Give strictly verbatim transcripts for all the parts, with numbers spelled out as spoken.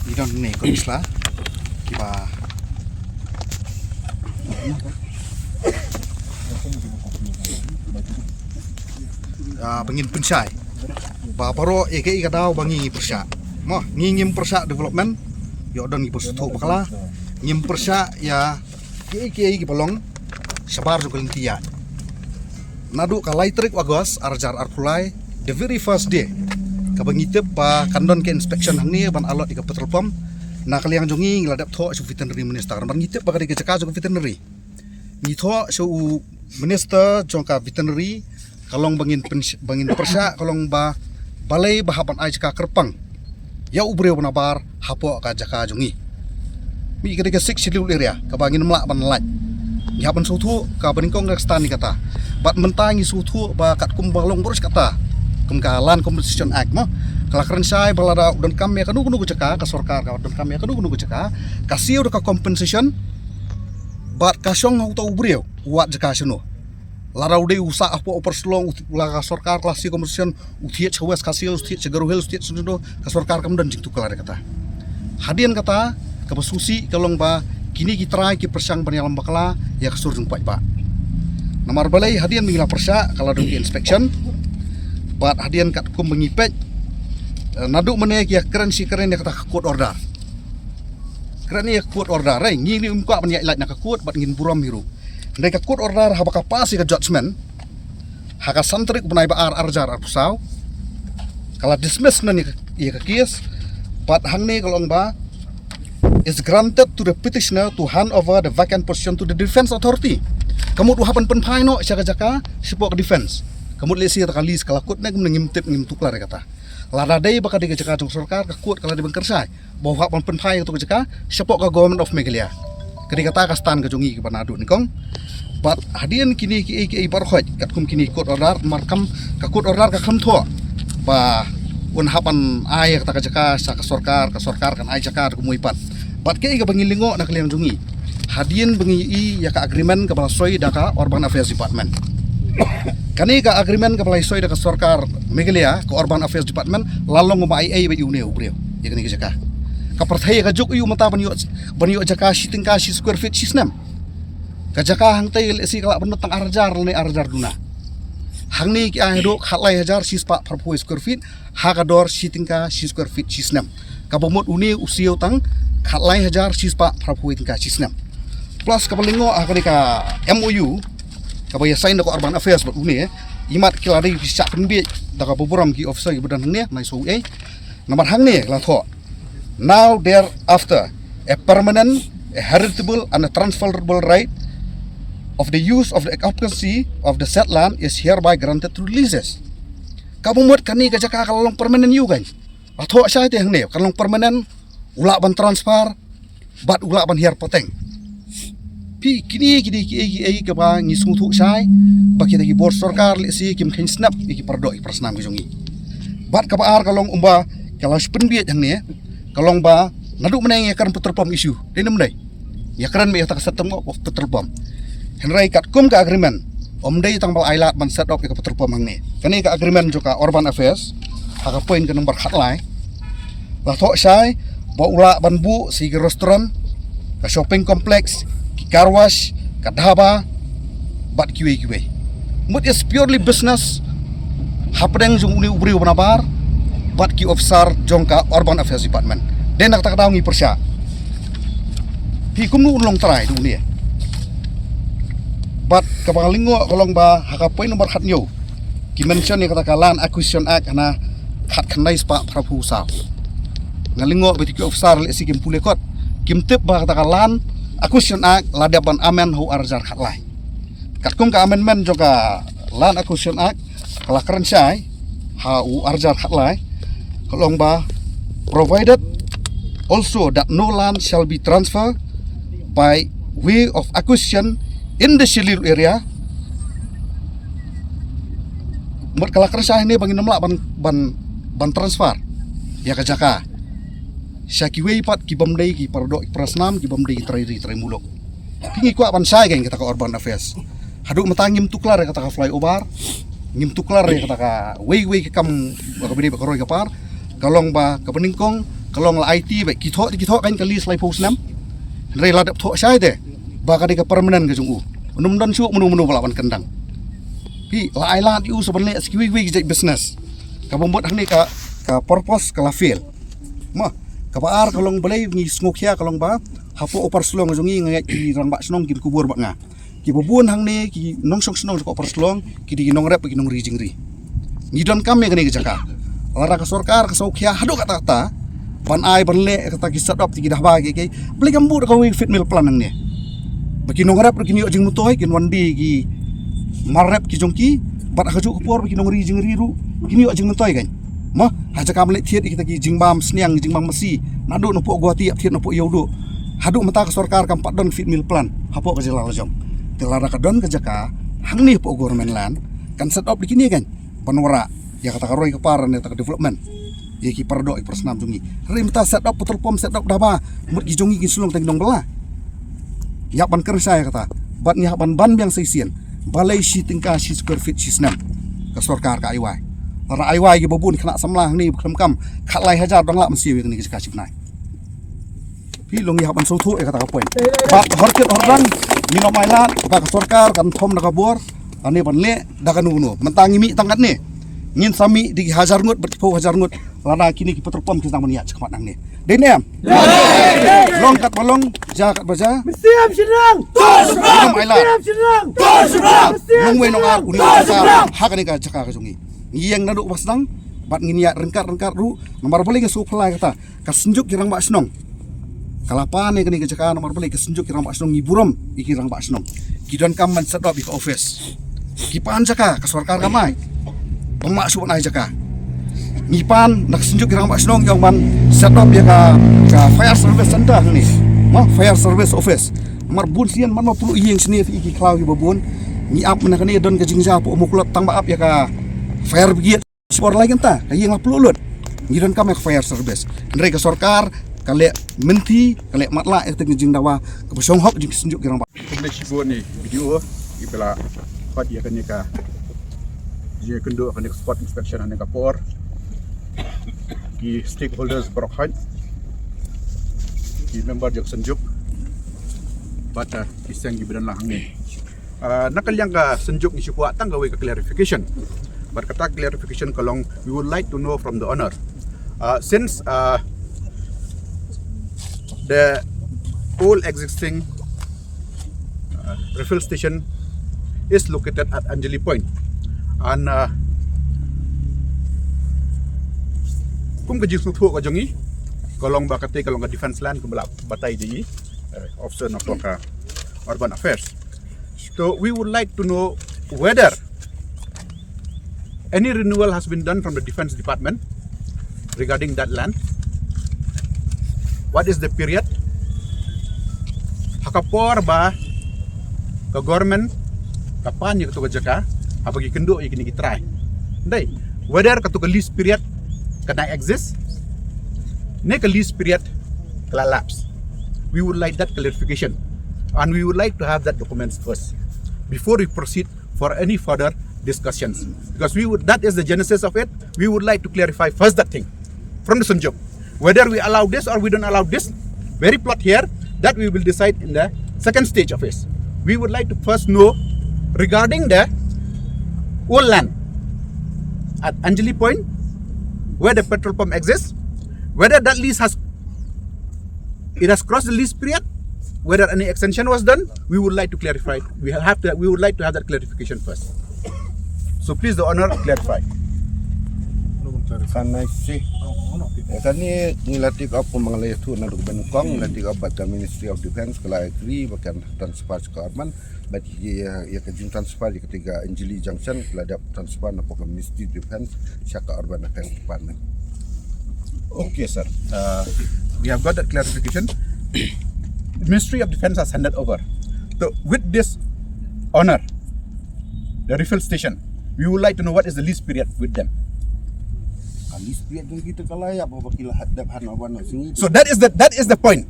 Ni don ne ko isla kiba ah, ba ngin pynshai ba baroh ïa kaei ka daw ba ngi pyrshah. Mo, ngi ngim pyrshah development, ïoh don ngi pyrshah bakla, ngim pyrshah ïa kaei kaei kiba long shabar jong ka lynti ïa. Naduh ka lai tarik August ar hajar arphew lai, the very first day kaba ngi tip ba kan don ka inspection hangne ban allot ïa ka petrol pump, na ka liang jong ngi ngi la dep thoh sha u veterinary minister, namar ngi tip ba ka dei ka jaka jong ka veterinary. Ngi thoh sha u minister jong ka veterinary, ka long ba ngin pynsh-, ba ngin pyrshah, ka long ba balei ba hap ban ai jaka kyrpang ïa u briew ba nabar hapoh ka jaka jong ngi. Mih ka dei ka Sixth Schedule area kaba ngin ym lah ban lait. Ngi hap ban sngewthuh kaba nyngkong ka stand ïa kata. Bad mynta ngi sngewthuh ba katkum ba long baroh shi katta, kum ka Land Compensation Act mo, ka la kren shai ba lada u donkam ïa kano kano ka jaka, ka sorkar ka donkam ïa kano kano ka jaka, ka siew da ka compensation. Bad ka shong ha uta u briew u wad jaka shano. Lada u dei u sah hapoh Upper Shillong, u, la ka sorkar ka la siew compensation, u thied sha West Khasi Hills, u thied sha Garo Hills, u thied sha shano, ka sorkar kam don jingtuklar ïa kata. Hadien kata kaba sngewsih ka long ba kine ki trai ki pyrshang ban ïalam bakla ïa ka sur jong u paidbah. Namar balei? Hadien ba ngi la pyrshah ka la don ki inspection. Bad hadien katkum ba ngi peit, eh, naduh mynne ki ïa kren shi kren ïa kata ka court order. Kren ïa ka court order, eh, ngi ngim kwah ban ïaid lait na ka court bad ngin burom hi ruh. Hynrei ka court order haba ka pass ïa ka judgment ha ka san tarik u bnai ba ar, ar hajar arphew saw, ka la dismiss na ïa ka, ïa ka case. Bad hangne ka long ba is granted to the petitioner to hand over the vacant position to the defence authority. Ka mut u hap ban pynphai noh sha ka jaka shapoh ka defence. Ka mut lehse ïa ka lease ka la kut ne kumne, ngim tip, ngim tuklar ïa kata. Lada dei ba ka dei ka jaka jong sorkar, ka court ka la dei ban kren shai ba u hap ban pynphai ïa kato ka jaka shapoh ka Government of Meghalaya. Ka dei kata ka stand ka jong ngi kaba naduh nyngkong. Bad hadien kine kiei kiei baroh, katkum kine court order, namar kam, ka court order kam thoh ba un hap ban ai ïa kata ka jaka sha ka sorkar, ka sorkar kan ai jaka da kumwei pat. Bad kaei kaba ngi lyngngoh na ka liang jong ngi, hadien ba ngi ïohi ïa ka agreement kaba la soi da ka Urban Affairs Department. Kane ka agreement kaba la soi da ka sorkar Meghalaya, ka Urban Affairs Department, la long kumba ai ei bad ïa une u briew ïa kane ka jaka. Ka pyrthei ka juk ïa u mynta ban ïoh, ban ïoh jaka shi tyngka shi square feet shi snem. Ka jaka hangtei lehse ka lah ban don tang ar hajar lane ar hajar duna. Hangne ki ai haduh khatlai hajar shispah phraphew square feet, ha ka dor shi tyngka shi square feet shi snem. Kaba mut une u siew tang khatlai hajar shispah phraphew tyngka shi snem. Plus kaba lyngngoh ha kane ka M O U kaba ïa sign da ka Urban Affairs bad une, eh, imat ki la dei ki shah pynbiej da kaba burom ki officer kiba don hangne, nai shu ei. Namar hangne la thoh, "Now thereafter, a permanent, a heritable and a transferable right of the use of the occupancy of the said land is hereby granted through leases." Kaba mut kane ka jaka ka la long permanent ïa u, kan? La thoh shai te hangne, ka la long permanent, u lah ban transfer bad u lah ban hiar pateng. Phi, kine ki dei kiei kiei kaba ngi sngewthuh shai ba kita ki bor sorkar lehse kim kheiñ snap ïa ki paradoh ki parasnam ki jong ngi. Bad kaba ar ka long kumba ka la shu pynbiej hangne, ka long ba naduh mynne ngi ïa kren petrol pump issue, dei ne ym dei? Ïa kren beit ïa kata ka set up of petrol pump. Hynrei katkum ka agreement, ym dei tang ba la ai lad ban set up ïa ka petrol pump hangne. Kane ka agreement jong ka Urban Affairs, ha ka point ka number khatlai, la thoh shai ba u lah ban buh shi ki restaurant, ka shopping complex, ki car wash, ka dhaba, bad kiwei kiwei. Mut is purely business hapdeng jong une u briew ba nabar bad ki officer jong ka Urban Affairs Department. Dei na kata ka daw ngi pyrshah. Phi, kumno un long trai da une? Bad kaba nga lyngngoh ka long ba ha ka point number khathynñiew ki mention ïa kata ka Land Acquisition Act hana khatkhyndai spah phraphew saw. Nga lyngngoh ba ki officer lehse kim pule kot, kim tip ba kata ka Land Acquisition Act la dep ban amend ha u ar hajar khatlai. Katkum ka amendment jong ka Land Acquisition Act ka la kren shai ha u ar hajar khatlai, ka long ba, "Provided also that no land shall be transferred by way of acquisition in the scheduled area." Mut ka la kren shai hangne ba ngin ym lah ban, ban, ban transfer ïa ka jaka sha kiwei pat ki bym dei ki paradoh ki parasnam, ki bym dei ki trai ri trai muluk. Phi ngi kwah ban shai kein kata ka urban affairs. Haduh mynta ngim tuklar ïa kata ka flyover, ngim tuklar ïa kata ka wei wei ka kam ba ka bynta ba ka roi ka par. Ka long ba ka banyngkong, ka long la aiti ba ki thoh, ki thoh kein ka list laiphew snem. Hynrei la dep thoh shai te ba ka dei ka permanent ka jong u. Mynno don shuh mynno mynno ba lah ban kyndang. Phi, la ai lad ïa u sa ban leh sa kiwei kiwei ki jait business. Kaba mut hangne ka, ka purpose ka la fail. Mo, kaba ar ka long balei ngi sngewkhia ka long ba hapoh Upper Shillong jong ngi nga ngeit ki rangbah shnong kin kubur bad nga. Kiba bun hangne ki nongshong shnong jong ka Upper Shillong ki dei ki nongrep, ki nongri jingri. Ngi donkam ïa kane ka jaka. Lada ka sorkar ka sngewkhia haduh katta ban ai ban leh kata ki set up ki dahba ki, ki, balei kam buh da kawei feed mill plant hangne? Ba ki nongrep ruh kin ïoh jingmyntoi, kin wan die ki mar rep ki jong ki, bad ha kajuh ka por ba ki nongri jingri ruh kin ïoh jingmyntoi kein. Mo, ha jaka ban leit thied ïa kita ki jingbam sniang, jingbam masi, naduh na poh Guwahati ïa thied na poh Ïewduh. Haduh mynta ka sorkar kam pat don feed mill plant hapoh ka jylla la jong. Te lada ka don ka jaka hangne hapoh government land, kan set up da kine kein ban wanrah ïa kata ka roi ka par ne kata ka development ïa ki paradoh, ïa ki parasnam jong ngi. Hynrei mynta set up petrol pump, set up dahba, mut ki jong ngi kin shu long tang ki nongbylla. Ïa ban kren shai ïa kata, bad ngi hap ban ban biang sa shisien. Balei shi tyngka shi square feet shi snem ka sorkar ka ai wai? Lada ai wai kiba bun, khynnah samla hangne ba khlem kam, khatlai hajar dang lah ban siew ïa kane ka jaka shi bnai. Phi, long ngi hap ban sngewthuh ïa kata ka point. Bad hor kit hor dang ngin ym ailad ba ka sorkar kan thom da ka bor lane ban leh da kano kano. Mynta ngi mih tang katne, ngin sa mih da ki hajar ngut bad ki phew hajar ngut lada kine ki petrol pump ki sdang ban ïaid shakhmat nangne. Dei ne em? Long katba long, jia katba jia. Mynsiem shynrang! Ngin ym ailad. Mynsiem shynrang! Nongwei nongar u dei u sorkar ha kane ka jaka ka jong ngi. Ngi ïeng naduh ba sdang bad ngin ïaid ryngkat ryngkat ruh. Namar balei nga shu pynlait kata? Ka Synjuk ki Rangbah Shnong ka la pan ïa kane ka jaka, namar balei? Ka Synjuk ki Rangbah Shnong ngi burom ïa ki rangbah shnong. Ki donkam ban set up ïa ka office. Ki pan jaka, ka sorkar kam ai. Ba ma shu ban ai jaka. Ngi pan na ka Synjuk ki Rangbah Shnong ïa ban set up ïa ka, ka fire service center hangne. Ma, fire service office. Namar bun sien man ma pulu ïing sniew ïa ki khlaw kiba bun. Ngi ap mynta kane don ka jingjia hapoh Mawkyrwat tang ba ap ïa ka fire brigade. Shipor lai kynta ka ïing la pluh lut. Ngi donkam ïa ka fire service. Hynrei ka sorkar ka leh mynthi, ka leh matlah ïa ka jingdawa kaba shong hok jong ki Synjuk ki Rangbah. Khublei shibun ïa i B D O iba la khot ïa kane ka jingïakynduh kane ka spot inspection ha kane ka por. Ki stakeholders baroh, ki member jong ka Synjuk bad ki seng kiba don lang hangne. Ah, na ka liang ka Synjuk ngi shu kwah tang kawei ka clarification. Bad kata clarification ka long, we would like to know from the owner. Ah, since, ah, the old existing, ah, refill station is located at Anjali Point. And, ah, kum ka jingsngewthuh ka jong ngi, ka long ba kata ka long ka defense land kumba la batai da i, eh, officer na ka Urban Affairs. So we would like to know whether any renewal has been done from the Defense Department regarding that land. What is the period? Ha ka por ba ka government ka pan ïa kato ka jaka, haba ki kynduh ïa kine ki trai. Dei, whether kato ka lease period ka dang exist, ne ka lease period ka la lapse. We would like that clarification. And we would like to have that documents first before we proceed for any further discussions. Because we would, that is the genesis of it. We would like to clarify first that thing from the Synjuk. Whether we allow this or we don't allow this very plot here, that we will decide in the second stage of it. We would like to first know regarding the old land at Anjali Point, where the petrol pump exists, whether that lease has, it has crossed the lease period, whether any extension was done, we would like to clarify. We have to, we would like to have that clarification first. So please, the owner, clarify. Kan I say, eh, kane ngi la take up kumba nga la ïathuh naduh kaba nyngkong, ngi la take up bad ka Ministry of Defense, ka la agree ba kan transfer sha ka urban, bad ïa, ïa ka jingtransfer ïa kata ka Anjali Junction ka la dep transfer na ka Ministry of Defense sha ka Urban Affairs Department. Okay, sir. Uh, we have got that clarification. Ministry of Defense has handed over. So, with this owner, the refill station, we would like to know what is the lease period with them. Ka lease period jong kita ka la ïap ba ki la dep handover na sngi. So that is the, that is the point.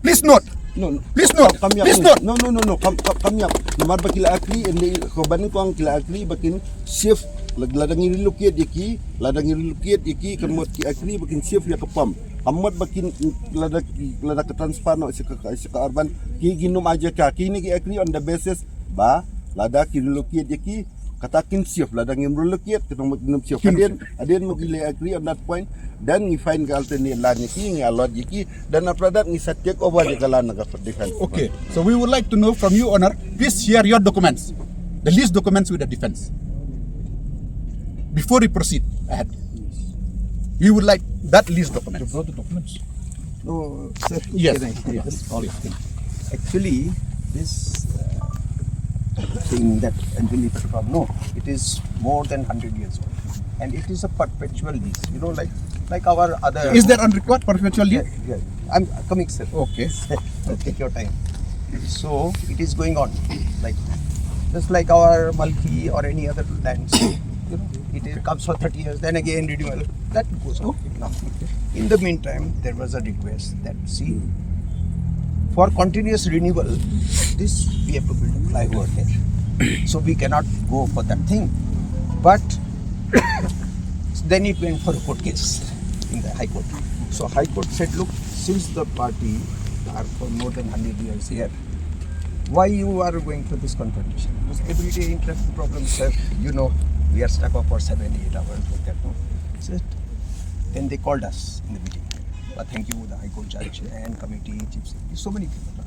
Please note, No, no. Please note. Kam ïap. Please note. No, no, no, no. Kam kam kam ïap. Namar ba ki la agree, ynda ko ban ko ki la agree ba kin shift. Lada ngi relocate ïa ki, lada ngi relocate ïa ki, kan mut ki agree ba kin shift ïa ka pam. Kam mut ba kin lada lada ka transfer noh sha ka sha ka urban, ki kin ym ai jaka, kine ki agree on the basis ba lada ki relocate ïa ki, kata kin shift, lada ngim relocate, kata mut ngim shift. Hadien hadien ma ki la agree on that point, then ngi find ka alternate land ïa ki, ngi allot ïa ki, then after that ngi sa take over ïa ka land na ka defense. Okay, so we would like to know from you, Honor, please share your documents, the lease documents with the defense. Before we proceed ahead, we would like that lease document. You brought the documents? No, sir. Yes. Can I say this? All right. Actually, this uh, thing that Anjali from, no, it is more than hundred years old, and it is a perpetual lease. You know, like like our other. Is there on record perpetual lease? Yeah, yeah. I'm coming, sir. Okay. Okay. Take your time. So it is going on, like just like our Malki or any other lands. You know, it is, comes for thirty years, then again renewal. That goes on. Okay. Now, in the meantime, there was a request that, see, for continuous renewal, this we have to build a flyover here. So we cannot go for that thing. But then it went for a court case in the High Court. So High Court said, look, since the party are for more than hundred years here, why you are going for this confrontation? Because everyday interest problem, sir. You know, we are stuck up for seven, eight hours like that. No? Said, then they called us in the meeting. But thank you, the High Court judge and committee, chief secretary, so many people.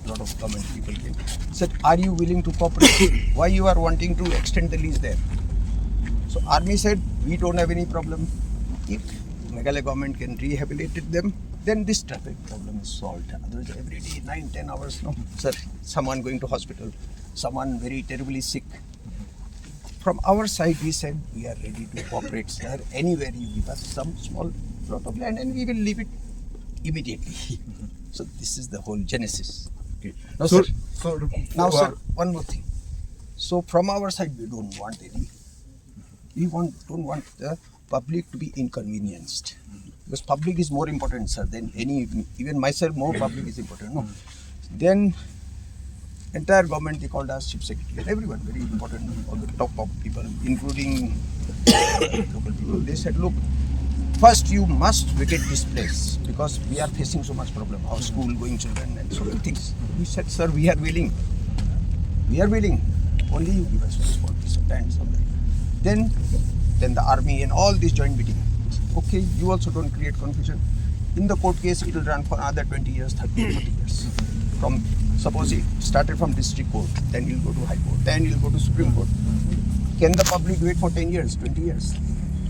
A lot of government people came. Said, are you willing to cooperate? Why you are wanting to extend the lease there? So army said, we don't have any problem. If Meghalaya government can rehabilitate them, then this traffic problem is solved. Otherwise, every day, nine, ten hours, no, sir, someone going to hospital, someone very terribly sick. From our side, we said we are ready to cooperate, sir. Anywhere you give us some small plot of land, and we will leave it immediately. So this is the whole genesis. Okay. Now, so, sir, so now, uh, sir, one more thing. So from our side, we don't want any. We want don't want the public to be inconvenienced, because public is more important, sir, than any, even myself, more public is important. No, then entire government, they called us, chief secretary and everyone, very important, all the top top people, including local people. They said, look, first you must vacate this place because we are facing so much problem, our school going children and so many things. We said, sir, we are willing, we are willing, only you give us a spot, piece of land somewhere. Then then the army and all this joint meeting. Okay, you also don't create confusion. In the court case, it will run for another twenty years, thirty, forty years. From, suppose it started from district court, then you'll go to high court, then you'll go to supreme court. Can the public wait for ten years, twenty years?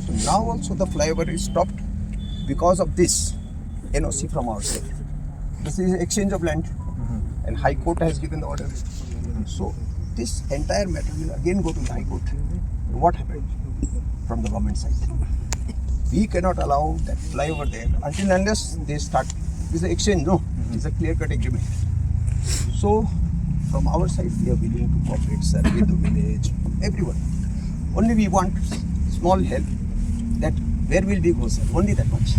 So now also the flyover is stopped because of this N O C from our side. This is exchange of land, and High Court has given the order. So this entire matter will again go to the High Court. What happened from the government side? We cannot allow that flyover there until unless they start. It's an exchange, no? It's a clear-cut agreement. So from our side, we are willing to cooperate, sir, with the village, everyone. Only we want small help that where will we go, sir? Only that much.